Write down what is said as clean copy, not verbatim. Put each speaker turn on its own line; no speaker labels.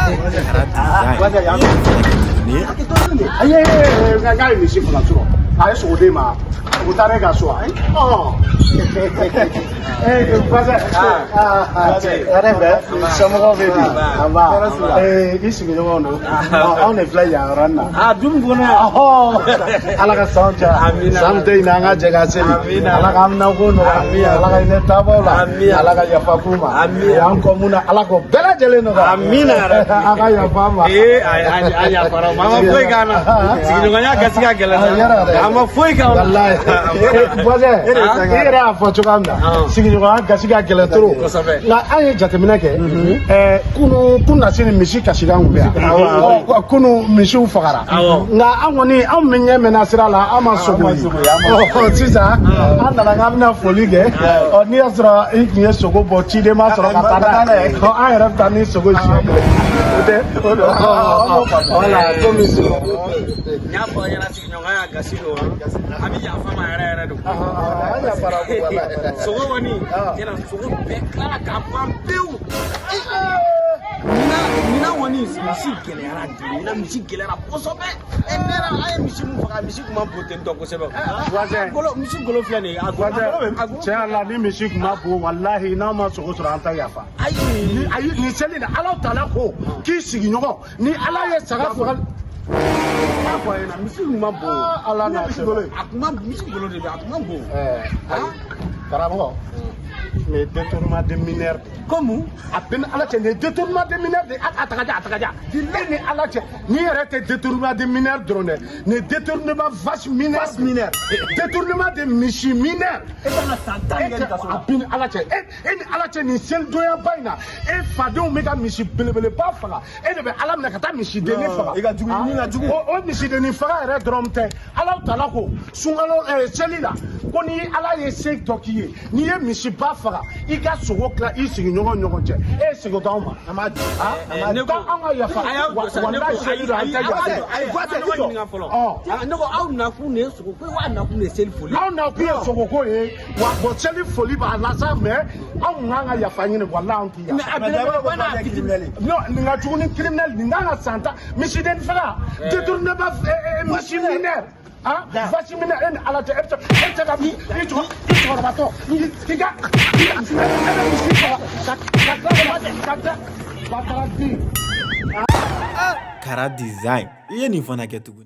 Kara Design, i ye nin fana kɛ tuguni.
Ayi, n k'a ye misi faga surɔ, a ye sogo d'e ma, o taara e ka so wa? Voisin, hɛrɛ bɛ, somɔgɔw bɛ di? Nba, i sigiɲɔgɔnw don, anw de filɛ yan yɔrɔ in na.
A dun kɔnɔ.
Ala ka san diya, san tɛ ɲinɛ, an ka jɛ ka seli. Ala k'an minɛ ko nɔgɔya, Ala ka hinɛ taabaw la, Ala ka yafa k'u ma. Y'an kɔ mun na, Ala k'o bɛɛ lajɛlen nɔgɔya.
Amina.
A ka yafa an ma.
Ee, a yafara, an ma foyi k'an na. Sigiɲɔgɔnya gasi ka gɛlɛn sa, an ma foyi k'an na.
Walayi, voisin, i yɛrɛ y'a fɔ cogoya min na, sigiɲɔgɔnya gasi ka gɛlɛn trop. Nka an ye jateminɛ kɛ, kunu kunnasini misi kasikan kun bɛ yan, kunu misiw fagara, nka an kɔni anw bɛ ɲɛ mɛnna sira la, an ma sogo ye. Sisan an nana k'an bɛna foli kɛ. Ɔ, n'i y'a sɔrɔ i tun ye sogo bɔ, ciden ma sɔrɔ ka taa n'a ye, an yɛrɛ bɛ taa ni sogo siɲɛ kelen, o tɛ? Wala komi sogo.
N y'a fɔ aw ɲɛna, sigiɲɔgɔnya gasi don, an bɛ yafa ma yɛrɛ yɛrɛ don.
An yafara.
Sogo kɔni tiɲɛna, sogo bɛɛ tilala ka ban pewu. Ɲinan kɔni misi gɛlɛyara bi, ɲinan misi gɛlɛyara kosɛbɛ. Ɛ, ne yɛrɛ, an ye misi mun faga, misi kun ma bon ten tɔ kosɛbɛ.
Voisin.
Golo, misi golo filɛ nin ye, a golo, a golo.
Tiɲɛ yɛrɛ la, ni misi kun ma bon, walahi, n'aw ma sogo sɔrɔ, an ta yafa.
Ayi.
Ayi, nin seli nin, Ala taala ko k'i sigiɲɔgɔn ni Ala ye saga faga.
N b'a fɔ a ɲɛna, misi kun ma bon.
Ala n'a
misi golo, a kun ma, misi golo de don, a kun ma bon.
Ayi, karamɔgɔ, nin ye détournement de mineur de.
Comme
A bɛ ni Ala cɛ, nin ye détournement de mineur de. A ta ka di, a ta ka di e ni Ala cɛ. Ni yɛrɛ tɛ détournement de mineur dɔrɔn dɛ, nin ye détournement vache mineur, mineur, détournement de misi mineur.
E kan ka san 10 kɛ nin kaso la.
A bɛ ni Ala cɛ, e ni Ala cɛ, nin selidonya in na, e fadenw bɛ ka misi belebeleba faga, e de bɛ Ala minɛ ka taa misidennin faga.
I ka jugu, ni ka jugu.
O misidennin faga yɛrɛ dɔrɔn tɛ. Ala taala ko sunkalo seli la ko ni Ala ye se dɔ k'i ye, n'i ye misiba faga, i ka sogo tila i sigiɲɔgɔn ɲɔgɔn cɛ. E ye sogo d'anw ma,
An b'a di.
Ne ko
an ka yafa.
A y'aw jɔ sa, ne ko
Walahi, seli don, an tɛ yafa.
Ayi, ayi, ne ɲininka fɔlɔ. Ne ko aw nakun de ye sogo ko ye wa nakun de ye seli foli?
Anw na kun ye sogoko ye wa. Bɔn, seli foli b'a la sa, mais anw kun kan ka yafa ɲini, walahi, anw t'i
Mais
yafa.
a belebeleba n'a fitinin.
Non, nin ka jugu ni criminel, nin kan ka san 10. Misiden faga, détournement, misi mineur, ah, vache mineur. E ni Ala cɛ, e bɛ se, e bɛ se ka i cɛkɔrɔba, i cɛkɔrɔbatɔ, i ka e bɛ misi faga ka tila ka tila batara di.
Kara Design, i ye nin fana kɛ tuguni.